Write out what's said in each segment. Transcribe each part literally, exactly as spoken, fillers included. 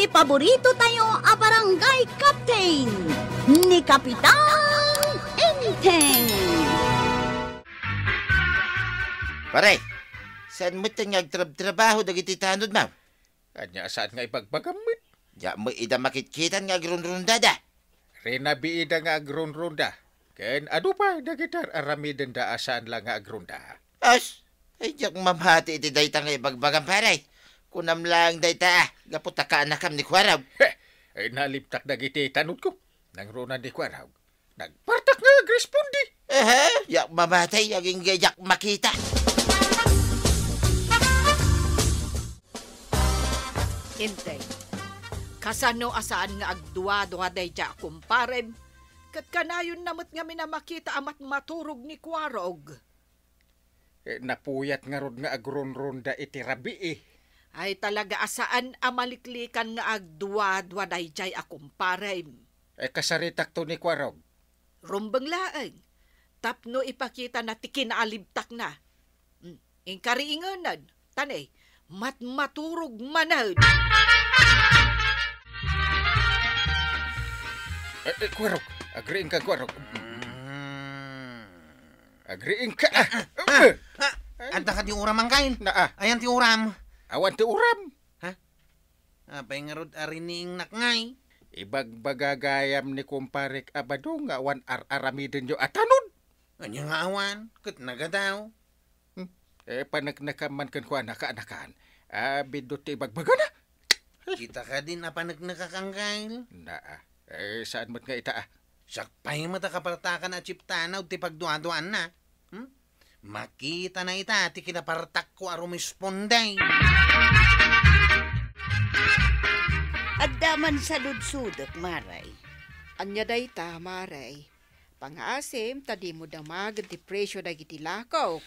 Paborito tayo a barangay captain, ni Kapitan Enteng. Pare, saan met nga agtrabtrabaho dagiti tanod, ma'am? Ania saan nga ibagbagam met? Diak met ida makitkitan nga agrunrundada. Rinabiida nga agrunrunda. Ken adu pay dagiti ar-aramidenda a saan la nga agrunda? As, ay diak mamati iti dayta nga ibagbagam, pare. Kunam laeng dayta, a, gapu ta kaanakam ni Kuarog. He! Ay, nalibtak dagiti tanodko. Nangruna ni Kuarog, nagpartak nga agresponde. Aha, diak mamati, agingga diak makita. Enteng, kasano a saan nga agduadua dayta a kumparem, ket kanayonna met ngamin a makita a matmaturog ni Kuarog? Eh, napuyat ngarud nga agrunrunda iti rabii. Ay, talaga a saan a maliklikan nga agduadua daydiay a kumparem. Eh, kasaritakto ni Kuarog. Rumbeng laeng, tapno ipakitana ti kinaalibtakna. Mm, inkariingenen, tani, matmaturog manen. Eh, eh, Kuarog, agriingka, Kuarog. Mm. Agriingka, ah. Ah, ah, ah. Adda kadi uram, Angkel? Naa. Ayan ti uram? Awan ti uram. Ha? Apay ngarud a riniingnak ngay? Ibagbaga gayam ni kumparek a badong nga awan ar-aramidenyo a tanod. Ania nga awan? Ket nagadaw. Hmm. Eh, paneknekam man kenkuana, kaanakan. Ah, biddut ti ibagbagana. Kita kadin a paneknekak, Angkel? Naa. Eh, saan met nga ita, ah? Siak pay met a kapartakan a chiptana ti pagduaduaanna. Hmm? Makitana ita ti kinapartakko a rumisponde. Adda man saludsodek, Maray. Ania dayta, Maray? Pangaasim ta dimo damagen ti presio dagiti lakok.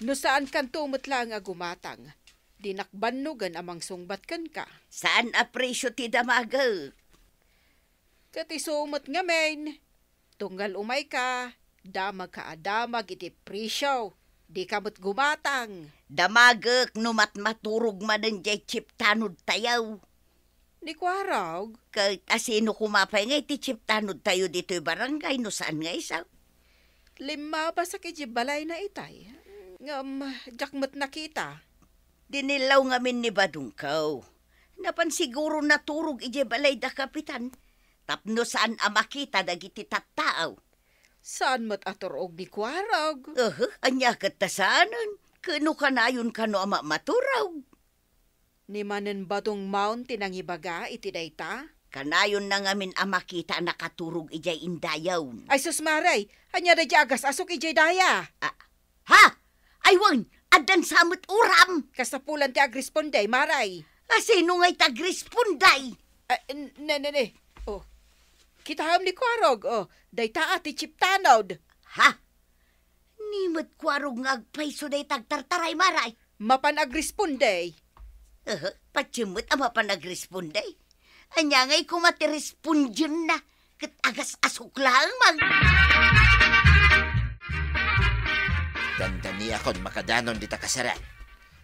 No saankanto met laeng a gumatang, dinak bannogen a mangsungbat kenka. Saan a presio ti damagek? Ket isu met ngamin, tunggal umayka, damagka a damag iti presio, dika met gumatang. Damagek no matmaturog manen diay chiptanod tayo. Ni Kuarog? Ket asino koma pay nga iti chiptanod tayo ditoy barangay no saan nga isu? Limmabasak iti balayna itay. Ngem, diak met nakita. Dinillaw ngamin ni Badongko. Napan siguro naturog idiay balay da Kapitan, tapno saan a makita dagiti tattao. Saan met a turog ni Kuarog? Aha, ania ket ta saanen? Ket no kanayon kano a ma-, maturog? Ni manen Badong Maun ti nangibaga iti dayta? Kanayonna ngamin a makita a nakaturog idiay indayon. Ay sus, Maray! Ania daydiay agas-asok idiay daya? Ah, ha? Ay wen, addan sa met uram. Kasapulan ti agresponde, Maray. Asino ngay ti agresponde? Ah, n-, ne, ne, ne. Oh. Kitaem ni Kuarog, oh. Dayta a ti chiptanod. Ha? Ni met Kuarog nga agpayso dayta agtartaray, Maray. Mapan agresponde. Aha, patiem met a mapan agresponde. Ania ngay koma ti respondienna? Ket agas-asok laeng man. Dandaniakon makadanon dita kasaran.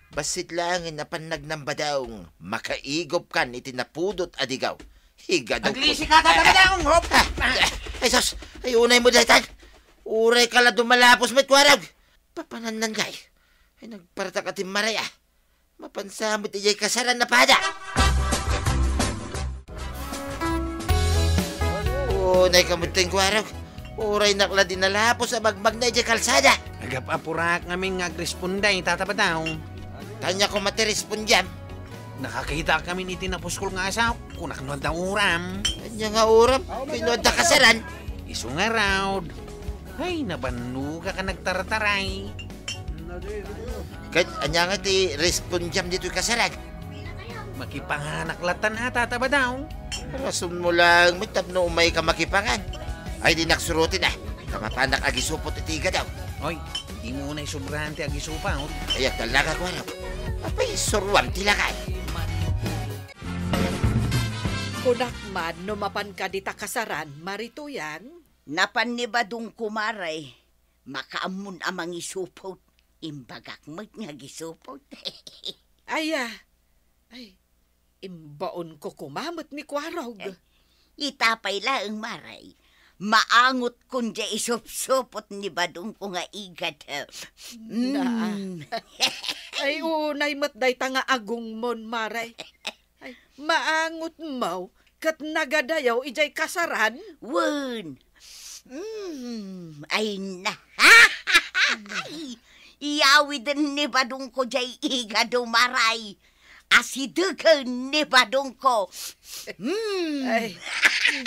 Bassit laeng a pannagna ni Badong, makaigupkan iti napudot a digaw. Higadok. Aglisi ka, Tata Badong, hop! Ah, ah, ay, sus! Ay, unay mo daytan! Uray ka la dumalapos met Kuarog! Papanannan kay. Ay, nagpartak a timmaray, ah. Mapan sa met idiay kasaran a pada. Unay ka met Kuarog. Uraynak la dinalapos a magmagna idiay kalsada. Agap-apurak ngamin nga agresponde, Tata Badong. Ania koma ti respondiam? Nakakita kami iti napuskol nga asaw. Kunak no adda uram. Ania nga uram? Ket no adda kasaran? Isu ngarud. Ay, nabannoga ka nagtartaray. Ket ania nga ti respondiam ditoy kasaran? Makipanganak latan a, Tata Badong. Rason mo lang, met tapno umay ka makipangan. Ay, dinak suroten, ah. Ta mapanak agisupot iti igadaw. Oy, di mo unay subraan ti agisupot. Ay, agtalnaka, Kuarog. Apay, suruam ti lakay. Kunak man no mapan ka dita kasaran, Mari Tuyang? Napan ni Badong, kumare. Makaammon a mangisupot. Imbagak met nga agisupot. Ay, ah. Ay. Imbaonko koma met ni Kuarog. Eh, ita pay laeng, Maray. Maangotkon diay isupsupot ni Badongko nga igado. Na. Mm. Ay, unay met dayta nga agongmon, Maray. Ay, maangotmo ket nagadayaw idiay kasaran? Wen. Mm, ay na. Iyawiden ni Badongko diay igado, Maray. Asidegen ni Badongko. Mm. Ay,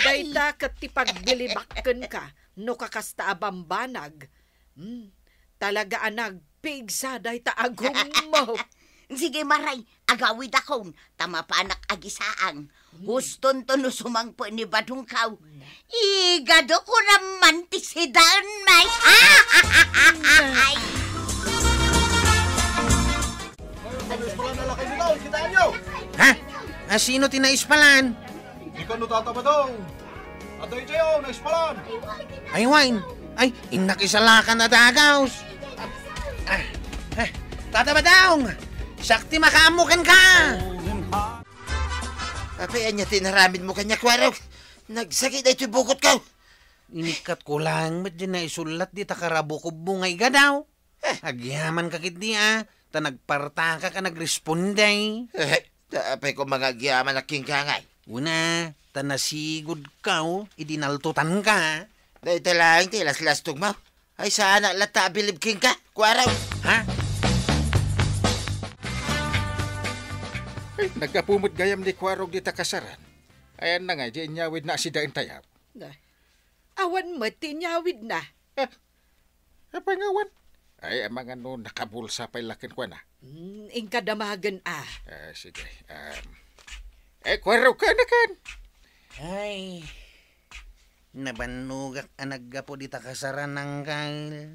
dayta ket ti pagbilibak kenka no kakasta a bambanag. Mm, talaga a nagpigsa dayta agongmo. Sige, Maray, agawidakon, ta mapanak agisaang. Hmm. Hustonto no sumangpet ni Badongko. Igado ko naman ti sidaenmi. Ay! Ha? A sino ti naispalan? Ikaw no, Tata Badong. Adda itayo, naispalan. Ay, wen. Ay, innak isalakan a dagaws. Ah, ah, Tata Badong, siak ti makaammo kenka. Apay, ania ti inaramidmo kaniak, Kuarog? Nagsakit daytoy bukotko. Inikkatko laeng met diay naisullat dita karabukobmo nga igado. Eh. Agyamanka ketdi a, ta nagpartakak a nagresponde. Eh, ta apay koma nga agyamanak kenka ngay? Wen a, ta nasigodko idi naltotanka. Dayta laeng ti ilaslastogmo. Ay, saanak latta a bilib kenka, Kuarog. Ha? Ay, naggapu met gayam ni Kuarog dita kasaran. Ayanna ngay diay inyawidna a sidaentayo. Nay, awan met ti inyawidna. Ah, apay nga awan? Ay, amangan no nakabulsa pay la kenkuana. Hmm, inka damagen a. Ah, sige. Um, eh, Kuarog, kaanakan. Ay, nabannogak a naggapu dita kasaran, Anggail.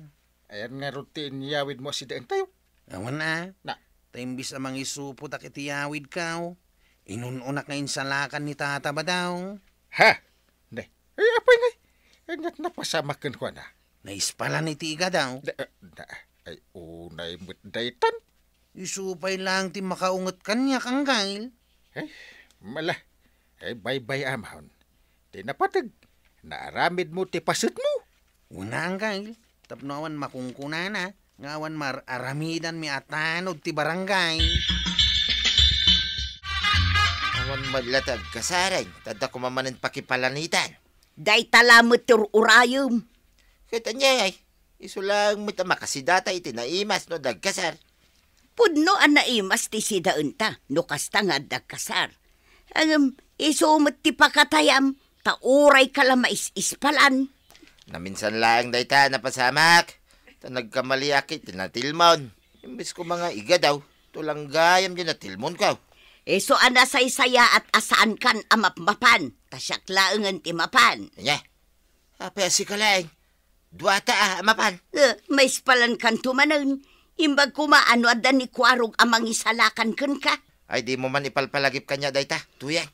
Ayan ngarud ti inyawidmo a sidaentayo. Awan a. Na. Ta imbis a mangisupotak iti yawidko, inun-onak nga insalakan ni Tata Badong. Ha? Ne. Ay, apay ngay? Ay, ngat napasamak kenkuana. Naispalan iti igado. Da, da, ay, unay met daytan. Isu pay laeng ti makaunget kaniak, Anggail. Eh, mala. Eh, baybay-amon. Ti napateg, naaramidmo ti pasetmo. Wen a, Anggail, tapno awan makunkunana nga awan mar-aramidanmi a tanod ti barangay. Awan met la ti agkasareng, ta adda koma manen pakipalanitan. Dayta la met ti ur-urayem. Ket aniay, isu laeng met a makasidata iti naimas no adda agkasar. Pudno a naimas ti sidaenta no kasta nga adda agkasar. Ngem isu met ti pakatayam, ta urayka la mais-ispalan. Naminsan laeng dayta a napasamak, ta nagkamaliak iti natilmon. Imbes koma nga igado, tulang gayam diay natilmonko. Isu a nasaysayaat a saankan a mapmapan, ta siak laengen ti mapan. Ania? Apay a sika laeng? Duata a, a mapan. Eh, maispalankanto manen. Imbag koma a no adda ni Kuarog a mangisalakan kenka. Ay, dimo man ipalpalagip kaniak dayta, Tuyang.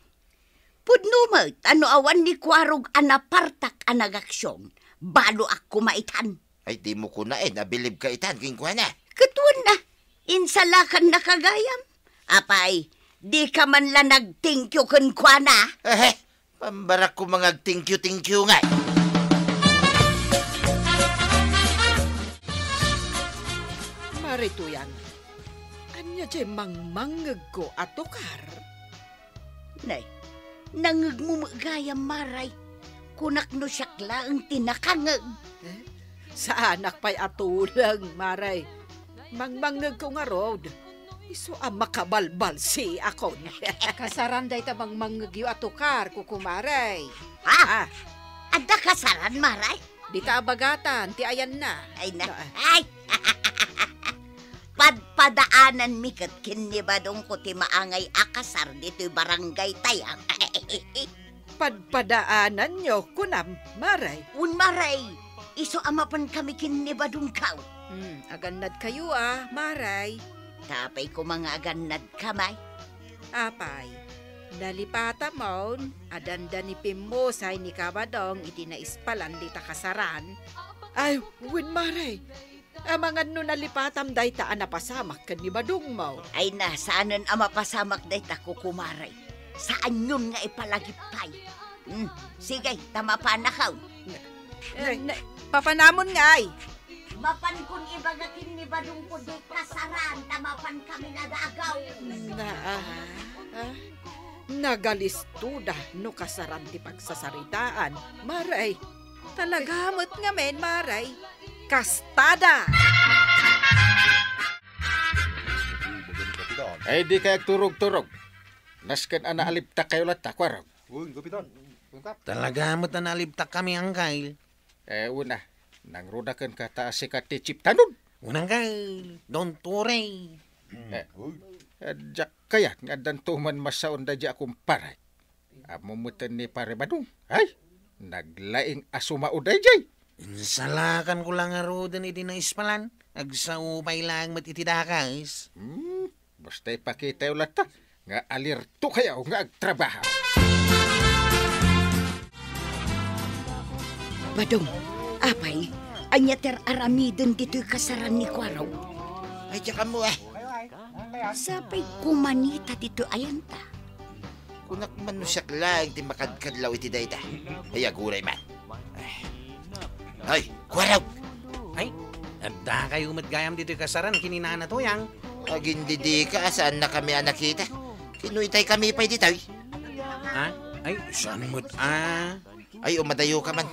Pudno met a no awan ni Kuarog a napartak a nagaksion, baloak koma itan. Ay, dimo kunaen a bilibka itan kenkuana. Ket wen a, insalakannaka gayam. Apay, dika man la nag-thank you kenkuana? Ehe, pambarakko nga agthank you-thank you ngay. Mari Tuyang, ania diay mangmangngegko a tukar? Nay, nangngegmo met gayam, Maray. Kunak no siak laeng ti nakangngeg. Eh? Saanak pay a tuleng, Maray. Mangmangngegko ngarud. Isu a makabalbalsiakon. Kasaran dayta mangmangngegyo a tukar, kukumaray. Ha? Ah. Adda kasaran, Maray? Dita a bagatan ti ayanna. Ay na. Na- Ay! Padpadaananmi ket ken ni Badongko ti maangay a kasar ditoy barangay tayo. Padpadaananyo, kunam, Maray? Wen, Maray. Isu a mapankami ken ni Badongko. Hmm, agannadkayo a, Maray. Tapay koma nga agannadkami. Apay, nalipatamon a dandani pimmusay ni Kabadong iti naispalan dita kasaran? Ay, wen, Maray. Amangan no nalipatam dayta a napasamak ken ni Badongmo. Ay na, saanen a mapasamak dayta, kukumaray. Saanyon nga ipalagip pay. Hmm, sige, ta mapanakaw. Eh, na, papanamon nga ay. Mapan kun ibaga ken ni Badongko di kasaran, ta mapan kami nadagaw. Na, ah, ah, nagalisto da no kasaran ti pagsasaritaan, Maray. Talaga met ngamin, Maray. Kastada! Ay, di kay agturog-turog. Nasken a naalibtak kayo latta, Kuarog. Uy, Kapitan. Talaga met a naalibtak kami, Angkel. Eh, una, nangruda ken kata sikat ti Chief Tanod. Unang kal, don't worry. Eh, eh, diak kayat nga addanto man masaon daydiay a kumpare. Ammom metten ni Pare Badong. Ay, naglaing a sumao daydiay. Insalakan ko lang ngaruden iti naispalan. Agsao pay lang met iti dakas. Hmm, basta ipakitayo latta nga alerto kayo nga agtrabaho. Badong, apay, ania ti ar-aramiden ditoy kasaran ni Kuarog? Ay, diak ammo, eh. Sapay kumanita ditoy ayanta. Kunak man no siak laeng ti makadkadlaw iti dayta. Ay, aguray man. Ay. Hoy, Kuarog! Ay, adda kayo met gayam ditoy kasaran ken ni Nana Tuyang. Agindidika a saannakami a nakita. Kinuytay kami pay ditoy. Ha? Ay, saan met a? Ay, umadayo ka man.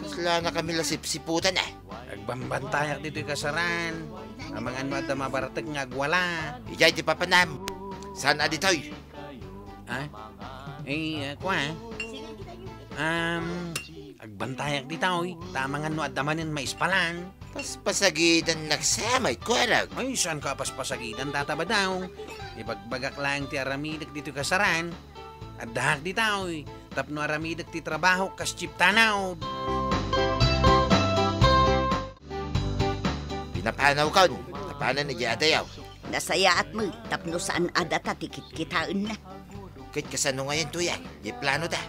Kasla nga kami la sipsiputan, eh. Agbambantayak ditoy kasaran. Amangan no adda mabartek nga agwala. Ijay ti papanam. Saan a ditoy? Ha? Eh, ah, kua? Um, agbantayak ditoy. Ta amangan no adda manen maispalan. Paspasagidan naksamay, Kuarog. Ay, saan ka paspasagidan, Tata Badong? Ibagbagak laeng ti aramidek ditoy kasaran. Addaak ditoy, tapno aramidek ti trabaho kas Chief Tanod. Pinapanawkon, napanan idiay adayo. Nasayaat met, tapno saan a data ti kitkitaenna. Ket kasano ngayen, Tuyang, diay planota?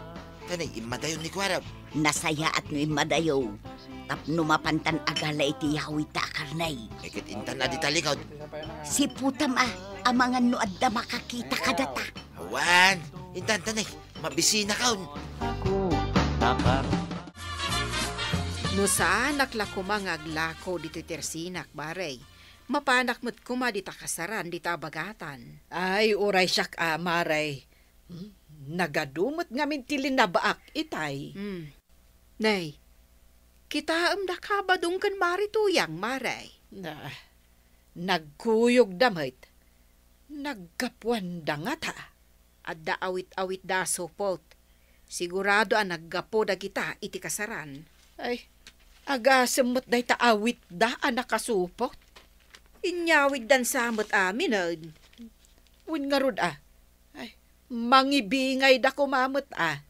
Kani, immadayon ni Kuarog. Nasayaat no immadayo, tapno mapantan agala iti yawid ta karnay. Ay, ket intan a di talikod. Siputam a, amangan no adda makakita kadata. Awan, intan ta ni, mabisinakon. No saanak la koma nga aglako ditoy tersinak, Maray, mapanak met koma dita kasaran dita bagatan. Ay, uray siak a, Maray. Hmm? Nagadu met ngamin ti linabaak itay. Hmm. Nay, kitaem daka Badong ken Mari Tuyang, Maray. Na, nagkuyogda met. Naggapuanda ngata. Adda awit-awitda a supot. Sigurado a naggapu dagita iti kasaran. Ay, agasem met dayta awitda a nakasupot. Inyawiddan sa met aminen. Wen ngarud a. Ay, mangibingayda koma met a.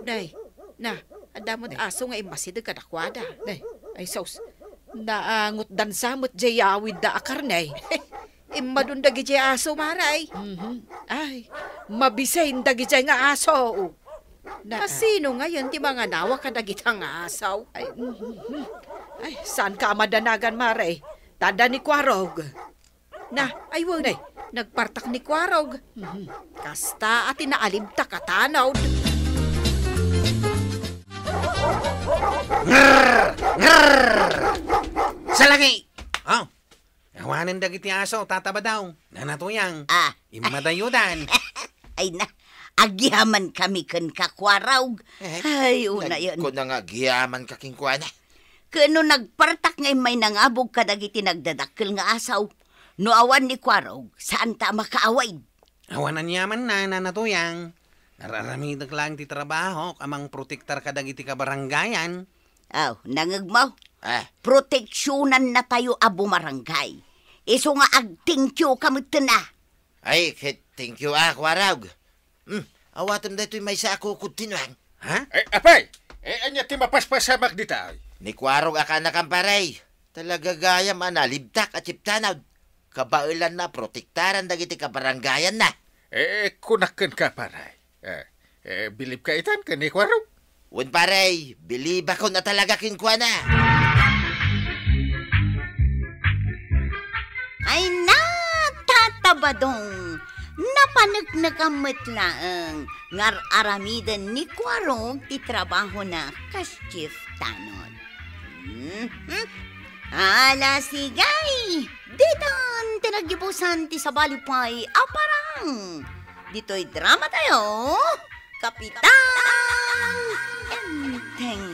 Nay, na, adda met aso nga immasideg kadakuada. Nay, ay sus, naangotdan sa met diay yawidda a karne. Immadon dagidiay aso, Maray. Mhm. Ay, mabisen dagidiay nga aso. Na, a sino ngayen ti manganawa kadagita nga aso? Ay, mhm. Ay, saan ka a madanagan, Maray? Ta adda ni Kuarog. Na, ay, wen, nagpartak ni Kuarog. Mhm. Kasta a ti naalibtak a tanod. Ngrrr! Ngrrr! Salagi! Oh, awanen dagiti aso, Tata Badong, Nana Tuyang. Ah. Immadayodan. Ay na, agyaman kami kenka, Kuarog. Eh, ay, una nag-, yan. Kuna nga agyaman ka kenkuana. Ken no nagpartak nga immay nangabog kadagiti nagdadakkel nga asaw, no awan ni Kuarog, saan ta a makaawid. Awan aniamanna, Nana Tuyang. Ar-aramidek laeng ti trabahok a mangprotektar kadagiti kabarangayan. Aw, nangegmo? Ah. Proteksionannatayo a bumarangay. Isu nga ag-thank you ka metten a. Ay, ket thank you a, Kuarog. Hmm, awatem daytoy maysa a kukudtinuan. Ha? Eh, apay! Eh, ania ti mapaspasamak dita, ay? Ni Kuarog a kaanakan, pare. Talaga gayam a nalibtak a Chief Tanod. Kabaelanna a protektaran dagiti kabarangayanna. Eh, kunak kenka, pare. Eh, eh, bilibka itan ken ni Kuarog? Wen, pare, bilibakon a talaga kenkuana. Ay na, Tata Badong, napaneknekam met laeng nga ar-aramiden ni Kuarog ti trabahona kas chief tanod. Mhm. Ala, sige, ditan ti naggibusan ti sabali pay a parang ditoy dramatayo, Kapitan Enteng.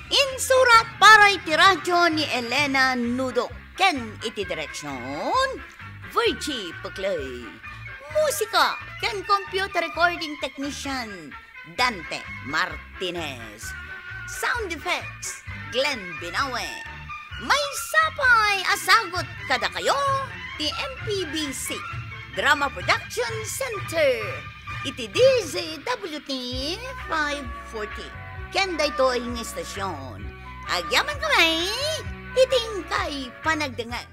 Insurat para iti radyo ni Elena Nudo ken iti direksion, Virgie Peclay. Musika ken computer recording technician, Dante Martinez. Sound effects, Glenn Binawe. Maysa pay a sagut kadakayo ti M P B C Drama Production Center iti D Z W T five forty. Ken daytoy nga istasyon, agyamankami iti inkay panagdengngeg.